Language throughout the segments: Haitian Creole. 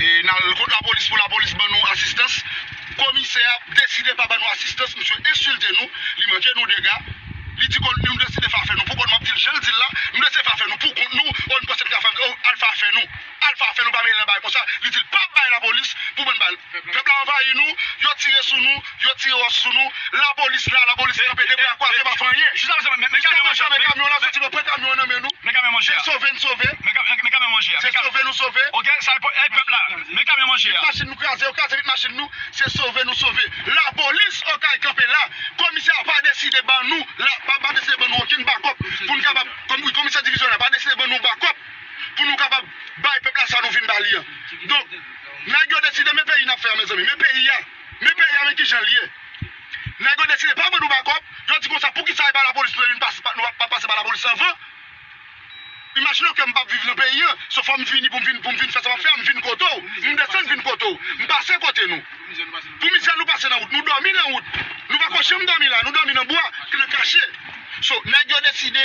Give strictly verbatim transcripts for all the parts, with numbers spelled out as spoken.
E n al kot lapolis pou lapolis ban nou asistans. Komisè a deside pa ban nou asistans, misye ensilte nou, li manke nou dega. Li di konn nou deside fè afè nou pou kont, m ap di l jan l di l la, nou deside fè afè nou pou kont nou, o nou panse n ka fè, o al fè afè nou. Al fè afè nou, pa mele nan bagay konsa. Li di l p ap bay lapolis pou ban bagay. Pèp la anvayi nou, yo tire sou nou, yo tire wòch sou nou. Lapolis la, lapolis kanpe de bra kwaze, pa fè anyen. Jiskaprezan, men kamyon an la soti, nou pran kamyon an nan men nou. Men kamyon manje a. Se sove n sove. Men kamyon manje a. Se sove nou sove. Ok, sa e pèp la. Men kamyon manje a. Vit machin nou kraze, yo kraze vit machin nou. Se sove nou sove. Lapolis Okay kanpe la. Komisè a pa deside ban nou, la, pa, pa deside ban nou okenn bakòp pou n kapab, kòm, wi, komisè divizyon la pa deside ban nou bakòp pou nou kapab bay pèp la sa nou vin ba li an. Donk, nèg yo deside, men peyi n ap fè a, mezanmi. Men peyi a. Men peyi a, men kijan l ye. Nèg yo deside pa ban nou bakòp. Yo di konsa, poukisa e pa lapolis nou vin pase, pa, nou pa, pa pase pa lapolis anvan? Imajine w ke m p ap viv nan peyi an. So fò m vini pou m vin, pou m vin fè sa m ap fè a, m vin kote w. M desann vin kote w. M pase kote nou. Pou mizè nou pase nan wout. Nou dòmi nan wout. Nou pa ko janm dòmi la. Nou dòmi nan bwa, nan kache. So, nèg yo deside,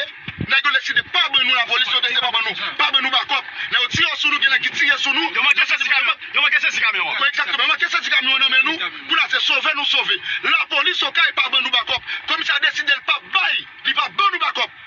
nèg yo deside pa ban nou lapolis, yo deside pa ban nou, pa ban nou bakòp. Nèg yo tire sou nou, gen nèg ki tire sou nou. Yo manke sezi kamyon, yo manke sezi kamyon an. Wi, egzakteman. Yo manke sezi kamyon an nan men nou. Kounye a se sove nou sove. Lapolis Okay pa ban nou bakòp. Komisè a deside l p ap bay, li p ap ban nou bakòp.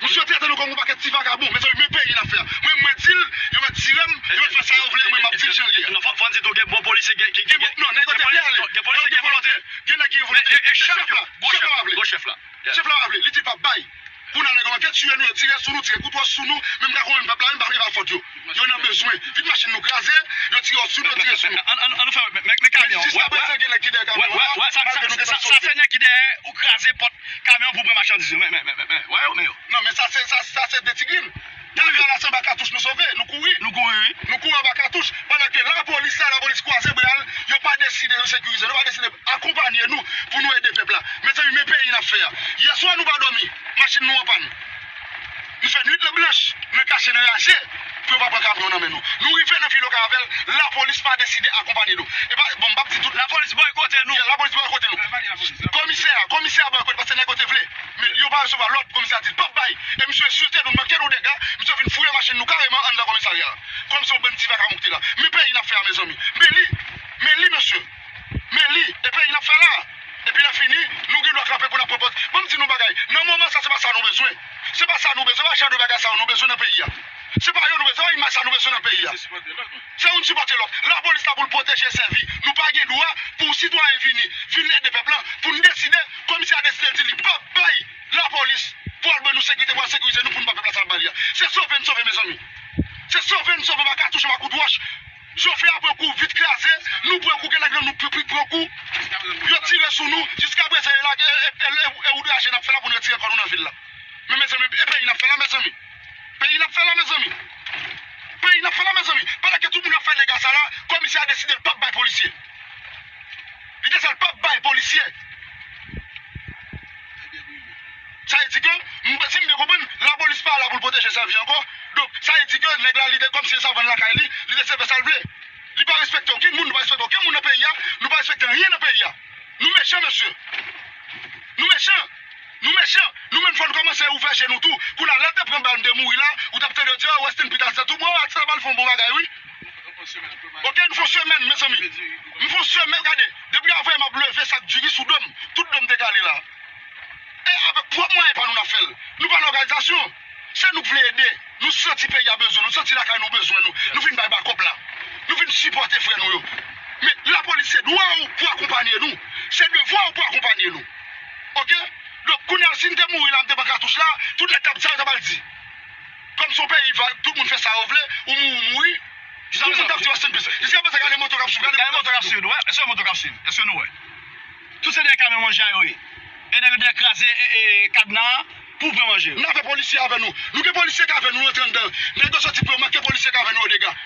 Misye trete nou kòm yon pakèt ti vagabon. Mezanmi, men peyi n ap fè a. Mwen, mwen di l, yo mèt tire m, yo mèt fè sa yo vle, mwen, m ap di l jan l ye a. Non, fò, fò n di tou, gen bon polisye gen, ki, ki, gen, non, nèg yo te vle ale. Gen polisye gen volonte. Gen nèg ki gen volonte. E, e chèf yo, gwo chèf la, gwo chèf la. Chèf la pa vle, li di l p ap bay. Kounye a nèg yo manke tire nou, yo tire sou nou, tire koutwòch sou nou, menm ka konn pèp la, menm pa, e pa fòt yo. Yo nan bezwen. Vit machin nou kraze, yo tire sou nou, yo tire sou nou. An, an, an nou fè, men, men, men kamyon. Jiskaprezan, gen nèg ki dèyè kamyon an, malgre nou te fè soti. Sa se nèg ki dèyè ou kraze pòt kamyon pou pran machandiz yo. Men, men, men, men, men, wè yo, men yo. Non, men sa se, sa, sa se de ti grenn. Talè a la se anba katouch nou sove, nou kouri. Nou kouri, wi. Nou kouri anba katouch. Pandan ke lapolis la, lapolis kwaze bra l, yo pa deside yo sekirize, yo pa deside akonpanye nou pou nou ede pèp la. Mezanmi, men peyi n ap fè a. Yèswa nou pa dòmi, machin nou anpàn. Nou fè nwit nan blanch, nou kache nan raje pou yo pa pran kamyon nan men nou. Nou rive nan Filo Karavèl, lapolis pa deside akonpanye nou. E pa, bon, m p ap di tout. Lapolis bòykote nou. Yeah, lapolis bòykote nou. Komisè a, komisè a bòykote paske nèg yo te vle. Men yo pa resevwa lòd, komisè a di l p ap bay. E misye ensilte nou, manke nou dega, misye vin fouye machin nou kareman anndan komisarya a. Kòmsi yon bann ti vagabon ki te la. Men peyi n ap fè a, mezanmi. Men li, men li, mesye. Men li, e peyi n ap fè la. Epi lè fini, nou gen dwa kanpe pou n ap pran pòz. Ban m di nou bagay. Nan moman sa, se pa sa nou bezwen. Se pa sa nou bezwen. Se pa jan de bagay sa yo nou bezwen nan peyi a. Se pa yo nou bezwen. Se pa imaj sa nou bezwen nan peyi a. Se youn sipòte lòt. Lapolis la pou l pwoteje e sèvi. Nou pa gen dwa pou yon sitwayen vini, vin ede pèp la, pou n deside, komisè a deside l di li p ap bay lapolis pou al ban nou sekirite, pou al sekirize nou, pou n ba pèp la sa l ap ba li a. Se sove n sove, mezanmi. Se sove n sove, anba katouch, anba kout wòch. Chofè a pran kou, vit kraze, nou pran kou, gen nèg nan nou pi, pi pran kou. Yo tire sou nou, jiskaprezan, e lage, e, e, e, e oudraje n ap fè la pou n retire kò nou nan vil la. Men mezanmi, e peyi n ap fè la, mezanmi. Peyi n ap fè la, mezanmi. Peyi n ap fè la, mezanmi. Pandan ke tout moun ap fè dega sa la, komisè a deside l p ap bay polisye. Li te sèl p ap bay polisye. Sa vle di ke, m, si m byen konprann, lapolis pa la pou l pwoteje sèvi ankò. Donk, sa vle di ke nèg la, li te, kòmsi se savann lakay li, li te fè sa l vle. Li pa respekte okenn moun, nou pa respekte okenn moun nan peyi a, nou pa respekte anyen nan peyi a. Nou mechan, mesye. Nou mechan. Nou mechan. Nou menm fò n kòmanse ouvè je nou tou. Kounye a, lè l te pran bal, m te mouri la, ou t ap tande yo di, "Oh, rest in peace, Atis." Tout moun, "Oh, Atis Abal fè yon bon bagay, wi." Ok, nou fè yon semèn, mezanmi. Nou fè yon semèn, gade. Depi avanyè m ap leve sak diri sou do m. Tout do m te kale la. E avèk pwòp mwayen pa nou n ap fè l. Nou pa nan òganizasyon. Se nou k vle ede. Nou santi peyi a bezwen nou. Nou santi lakay nou bezwen nou. Nou vin bay bakòp la. Nou vin sipòte frè nou yo. Men lapolis se dwa w pou akonpanye nou. Se devwa w pou akonpanye nou. Ok? Donk, kounye a, si n te mouri la, n te pran katouch la, tout nèg k ap di sa yo ta pral di. Kòm se yon peyi, tout moun fè sa yo vle, ou mouri, ou mouri. Tout moun t ap di rest in peace. Jiskaprezan, gade moto k ap swiv, gade moto k ap swiv. Gade moto k ap swiv nou, wè. Èske moto k ap swiv? Èske nou wè? Tout se dèyè kamyon manje a yo ye. E nèg yo dèyè kraze, e, e, kadna an pou pran manje yo. N avè polisye avè nou. Nou gen polisye k avè nou, nou rantre anndan. Nèg yo soti pou yo manke polisye k avè nou yo dega.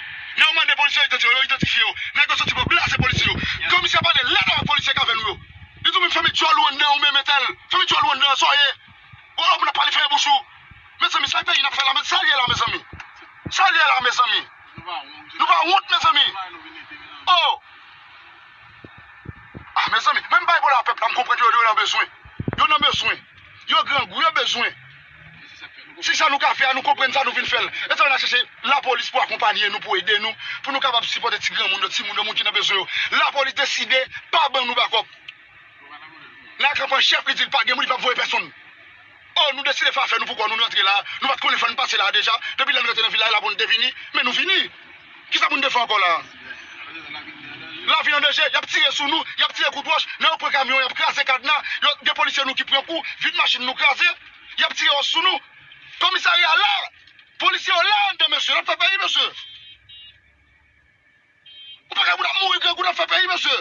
Lè yo mande polisye yo idantifye yo, yo idantifye yo. Nèg yo soti pou yo blaze polisye yo. Komisè pa de lèd avèk polisye k avè nou yo. Li di w menm fèmen djòl ou anndan, ou menm entèl. Fèmen djòl ou anndan, sa w ye. Ou wè moun ap pale, fèmen bouch ou. Mezanmi, sa peyi n ap fè la, men sa l ye la, mezanmi. Sa l ye la, mezanmi. Nou pa wont, mezanmi. Oh! Ah, mezanmi, menm bay pou la pèp la, m konprann yo, yo nan bezwen. Yo nan bezwen. Yo grangou, yo bezwen. Si sa nou ka fè a, nou konprann sa, nou vin fè l. E sa nou al chèche lapolis pou akonpaye nou, pou ede nou, pou nou kapab sipòte ti granmoun yo, timoun yo, moun ki nan bezwen yo. Lapolis deside pa ban nou bakòp. Nan kanpe an chèf, li di l pa gen moun, li p ap voye pèsonn. O, nou deside fè afè nou pou kò nou, nou rantre la. Nou pa t konnen fò n pase la deja. Depi lè n rantre nan vil la, e la pou n te vini. Men nou vini. Kisa pou n te fè ankò la? Lavi an danje, y ap tire sou nou, y ap tire kout wòch, lè yo pran kamyon, y ap kraze kadna, yo, gen polisye nou ki pran kou, vit machin nou kraze, y ap tire wòch sou nou. Komisarya la, polisye yo la anndan, mesye, n ap fè peyi, mesye. Ou pa ka pou n ap mouri grangou, n ap fè peyi, mesye.